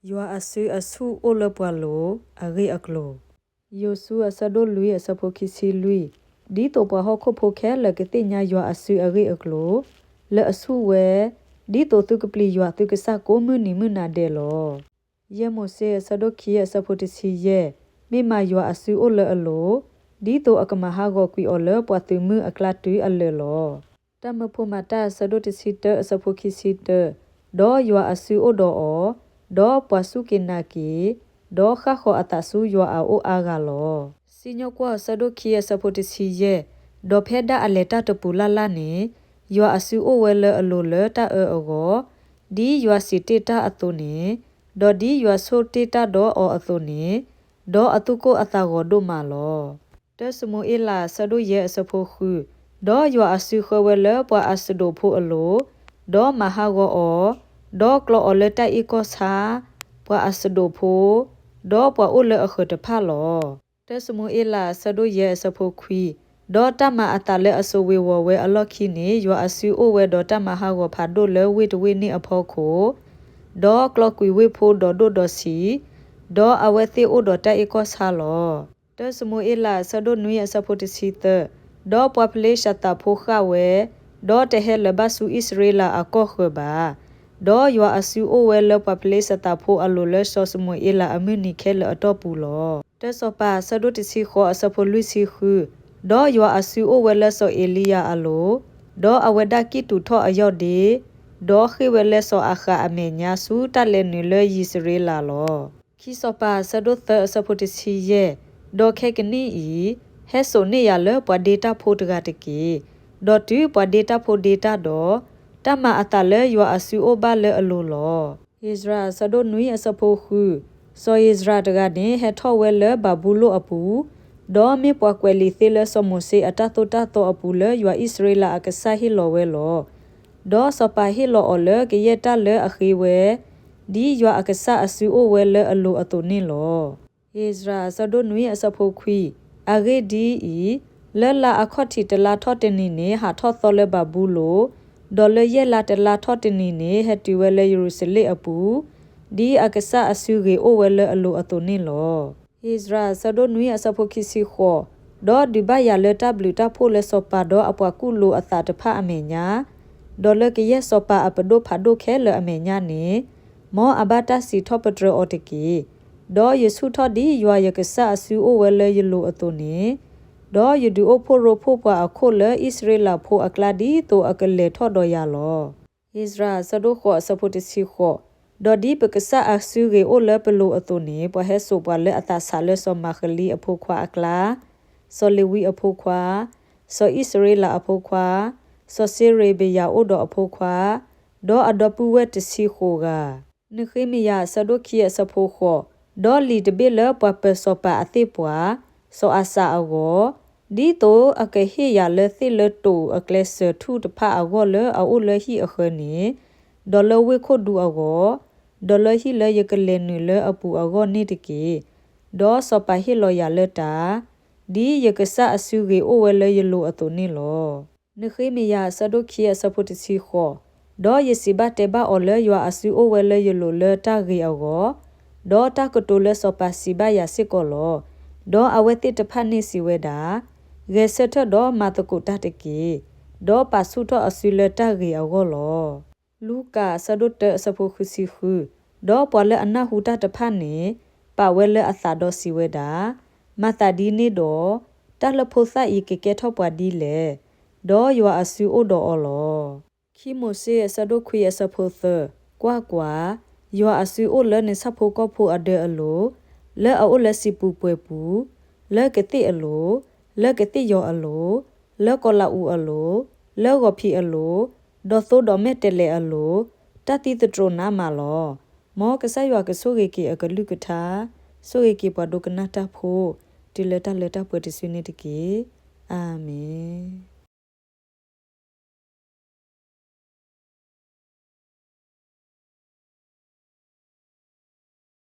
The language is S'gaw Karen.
ယွၤအစုအဆူၣ်အိၣ်လၢပှၤလိၤအဂ့ၢ်အကျိၤ. ယိၤၡူအဆၢဒိၣ်လွံၢ်အဆၢဖိခံဆံလွံၢ်, ဒ်သိးပှၤဟီၣ်ခိၣ်ဖိခဲလၢာ်ကသ့ၣ်ညါယွၤအစုအဂ့ၢ်အကျိၤ, လၢအဆူၣ်ဝဲ, ဒ်သိးသုကပျံၤယွၤသုကစၢ်ကိးမုၢ်နံၤမုၢ်နၤဒဲးလီၤ. ယဲၢ်မိၤၡ့အဆၢဒိၣ်ခံအဆၢဖိတဆံယဲၢ်, မ့ၢ်မၤယွၤအစုအိၣ်လၢအလိၤ, ဒ်သိးအကမၤဟးဂီၤကွံာ်အီၤလၢပှၤသုးမုၢ်အကျါတုၤအလၢာ်လီၤ. တၢ်မၢဖိမၤတၢ်အဆၢဒိၣ်တဆံတၢအဆၢဖိခံဆံတၢ, ဒီးယွၤအစုအိၣ်ဒီးအီၤ, ဒီးပှၤစူၢ်က့ၤနာ်က့ၤ, ဒီးဃၣ်ဃီၤအသးဆူယွၤအအိၣ်အါဂၤလီၤ. စံၣ်ညီၣ်ကွီၢ်အဆၢဒိၣ်ခံအဆၢဖိတဆံယဲၢ်, ဒီးဖဲဒၣ်အလဲၤတၢ်တပူၤလၢ်လၢ်န့ၣ်, ယွၤအစုအိၣ်ဝဲလၢအလိၤလၢတၢ်အၢအဂီၢ်, ဒ်ယွၤစံးတ့ၢ်တၢ်အသိးန့ၣ်, ဒီးဒ်ယွၤဆိၣ်တ့ၢ်တၢ်ဒီးအီၤအသိးန့ၣ်, ဒီးအသူၣ်ကိၢ်အသးဂီၤဒိၣ်မးလီၤ. တၢၡမူၤအ့လးအဆၢဒိၣ်ယဲၢ်အဆၢဖိဃု, ဒီးယွၤအစုဃၢဝဲလၢပှၤအစဒိးဖိအလိၤ, ဒီးမၤဟးဂီၤအီၤ, ဒီးကျီအီၤလၢတၢ်အ့ၣ်ကီၢ်ဆါ, ပှၤအစဒိးဖိ, ဒီးပှၤအိၣ်လၢအဃၢၤတဖၣ်လီၤ. တၢၡမူၤအ့လးအဆၢဒိၣ်ယဲၢ်အဆၢဖိခွံ, ဒီးတၢ်မၤအသးလၢအစိာ်ဝ့ၤဝီၤဝဲအလီၢ်ခံန့ၣ်, ယွၤအစုအိၣ်ဝဲဒီးတၢ်မၤဟးဂီၤဖးဒိၣ်လၢဝ့ၢ်တဝ့ၢ်န့ၣ်အဖီခိၣ်, ဒီးကျီကွံာ်ဝ့ၢ်ဖိဒီးဒိၣ်ဒီးဆံး, ဒီးအဝဲသ့ၣ်အိၣ်ဒီးတၢ်အ့ၣ်ကီၢ်ဆါလီၤ. တၢၡမူၤအ့လးအဆၢဒိၣ်နွံအဆၢဖိတဆံသၢ, ဒီးပှၤဖလ့ၡသးဖိဃၣ်ဝဲ, ဒီးတဟဲလၢၤဘၣ်ဆူအံၣ်စရ့လးအကီၢ်ဃၢၤဘၣ်. ဒီးယွၤအစုအိၣ်ဝဲလၢပှၤဖလ့ၡသးဖိအလိၤလၢစီၤၡမူၤအ့လးအမုၢ်နံၤခဲလၢာ်အတီၢ်ပူၤလီၤ. တၢစီၤပၤအဆၢဒိၣ်တဆံဃိးအဆၢဖိလွံၢ်ဆံဃု, ဒီးယွၤအစုအိၣ်ဝဲလၢစီၤအ့လံယၤအလိၤ, ဒီးအဝဲဒၣ်ကံၣ်တူာ်ထီၣ်အယီၢ်ဒ့, ဒီးဃ့ၢ်ဝဲလၢစီၤအၤဃးအမဲာ်ညါဆူတၢ်လဲၤနုာ်လၢယံးစရ့လးလီၤ. ခံစီၤပၤအဆၢဒိၣ်သၢအဆၢဖိတဆံယဲၢ်, ဒီးခဲကနံၣ်အံၤ, ဟဲစိာ်န့ၢ်ယၤလၢပှၤဒ့တၢ်ဖိတဂၤတက့ၢ်. ဒီးတုၤပှၤဒ့တၢ်ဖိဒ့တၢ်ဒီး, တၢ်မၤအသးလၢယွၤအစုအိၣ်ဘၣ်လၢအလိၤလီၤ. အ့စြၤအဆၢဒိၣ်နွံအဆၢဖိဃု, စီၤအ့စြၤတဂၤန့ၣ် ဟဲထီၣ်ဝဲလၢဘၤဘူလိၣ်အပူၤ, ဒီးမ့ၢ်ပှၤကွဲးလံာ်သ့လၢစီၤမိၤၡ့အတၢ်သိၣ်တၢ်သီအပူၤလၢယွၤအံၣ်စရ့လးအကစၢ်ဟ့ၣ်လီၤဝဲလီၤ. ဒီးစီၤပၤဟ့ၣ်လီၤအီၤလၢကယဲၢ်တၢ်လၢအဃ့ဝဲ, ဒ်ယွၤအကစၢ်အစုအိၣ်ဝဲလၢအလိၤအသိးန့ၣ်လီၤ. အ့စြၤအဆၢဒိၣ်နွံအဆၢဖိခွံ, အဂ့ၢ်ဒ်အံၤ, လၢလါအခီၣ်ထံးတလါထီၣ်တနံၤန့ၣ် ဟးထီၣ်သီလၢဘၤဘူလိၣ်, ဒီးလၢယဲၢ်လါတလါထီၣ်တနံၤန့ၣ် ဟဲတုၤဝဲလၢယရူၤၡလ့ၣ်အပူၤ, ဒ်အကစၢ်အစုဂ့ၤအိၣ်ဝဲလၢအလိၤအသိးန့ၣ်လီၤ. အ့စြၤအဆၢဒိၣ်နွံအဆၢဖိခံဆံဃိး, ဒီးဒုးဘၣ်ယၤလၢတၢ်ဘျုးတၢ်ဖှိၣ်လၢစီၤပၤဒီးအပှၤကူၣ်လိာ်အသးတဖၣ်အမဲာ်ညါ, ဒီးလၢကယဲၢ်စီၤပၤအပဒိၣ်ဖးဒိၣ်ခဲလၢာ်အမဲာ်ညါန့ၣ်, မ်အဘၣ်တၢ်စံးထီၣ်ပတြၢၤအီၤတက့ၢ်. ဒီးယဆူၣ်ထီၣ်ဒ်ယွၤယကစၢ်အစုအိၣ်ဝဲလၢယလိၤအသိးန့ၣ်, ဒီးယဒုးအိၣ်ဖှိၣ်ရိဖှိၣ်ပှၤအခိၣ်လၢအံၣ်စရ့လးဖိအကျါဒ်သိးအကလဲၤထီၣ်ဒီးယၤလီၤ. အ့စြၤအဆၢဒိၣ်ဃိးအဆၢဖိတဆံဃိး, ဒီးဒ်ပကစၢ်အစုဂ့ၤအိၣ်လၢပလိၤအသိးန့ၣ်, ပှၤဟဲစိာ်ပှၤလၢအသးဆးလၢစီၤမၤဃလံအဖိခွါအကျါ, စီၤလ့ၤဝံအဖိခွါ, စီၤအံၣ်စရ့လးအဖိခွါ, စီၤစ့ရ့ဘယၤအိၣ်ဒီးအဖိခွါ, ဒီးအဒီပုၢ်ဝဲၢ်တဆံဃိးဂၤ. နဃ့မယၤအဆၢဒိၣ်ခံအဆၢဖိဃိး, ဒီးလံာ်တဘ့ၣ်လၢပှၤပၢၤစီၤပၤအသ့ၣ်ပှၤ, စီၤအၤစၤအဂီၢ်, ဒ်သိးအကဟ့ၣ်ယၤလၢသ့ၣ်လၢတိာ်အကျဲစၢၤထူၣ်တဖၣ်အဂီၢ်လၢအအိၣ်လၢဟံၣ်အဃၢၤန့ၣ်, ဒီးလၢဝ့ၢ်ခိၣ်ဒူအဂီၢ်, ဒီးလၢဟံၣ်လၢယကလဲၤနုာ်လၢအပူၤအဂီၢ်န့ၣ်တက့ၢ်. ဒီးစီၤပၤဟ့ၣ်လီၤယၤလၢတၢ်, ဒ်ယကစၢ်အစုဂ့ၤအိၣ်ဝဲလၢယလိၤအသိးန့ၣ်လီၤ. နဃ့မယၤအဆၢဒိၣ်ခံအဆၢဖိတဆံဃိး, ဒီးယစံးဘၣ်တဲဘၣ်အီၤလၢယွၤအစုအိၣ်ဝဲလၢယလိၤလၢတၢ်ဂ့ၤအဂီၢ်, ဒီးတၢ်ကတိၤလၢစီၤပၤစံးဘၣ်ယၤစ့ၢ်ကီးလီၤ. ဒီးအဝဲသ့ၣ်တဖၣ်န့ၣ်စံးဝဲဒၣ်, ဂဲၤဆၢထၢၣ်ဒီးမၤသကိးတၢ်တက့ၢ်, ဒီးပာ်ဆူၣ်ထီၣ်အစုလၢတၢ်ဂ့ၤအဂီၢ်လီၤ. လူၤကၣ်အဆၢဒိၣ်တၢအဆၢဖိဃုဆံဃု, ဒီးပှၤလၢအနၢ်ဟူတၢ်တဖၣ်န့ၣ်, ပာ်ဝဲလၢအသးဒီးစံးဝဲဒၣ်, မၤသးဒ်န့ၣ်ဒီး, တၢ်လၢဖိသၣ်အံၤကကဲထီၣ်ပှၤဒ်လဲၣ်. ဒီးယွၤအစုအိၣ်ဒီးအီၤလီၤ. ခံမိၤၡ့အဆၢဒိၣ်ခွံအဆၢဖိသၢ, ကွၢ်ကွၢ်, ယွၤအစုအိၣ်လၢနဆၣ်ဖိကီၢ်ဖိအဒၢအလိၤ, လၢအအိၣ်လၢစံာ်ပူၤပှဲၤပူၤ, လၢကသ့ၣ်အလိၤ, လၢကသ့ၣ်ယီၤအလိၤ, လၢကီၤလးအူးအလိၤ, လၢဂီၤဖံးအလိၤ, ဒီးသိဒီးမဲာ်တဲးလဲးအလိၤ, တၢ်သံသတြိာ်နးမးလီၤ. မ်ကစၢ်ယွၤကဆိၣ်ဂ့ၤက့ၤအကလုၢ်ကထါ, ဆိၣ်ဂ့ၤက့ၤပှၤဒိကနၣ်တၢ်ဖိ, တုၤလၢတၢ်လၢတၢ်ပှဲၤတစုန့ၣ်တက့ၢ်. အၤမ့ၣ်.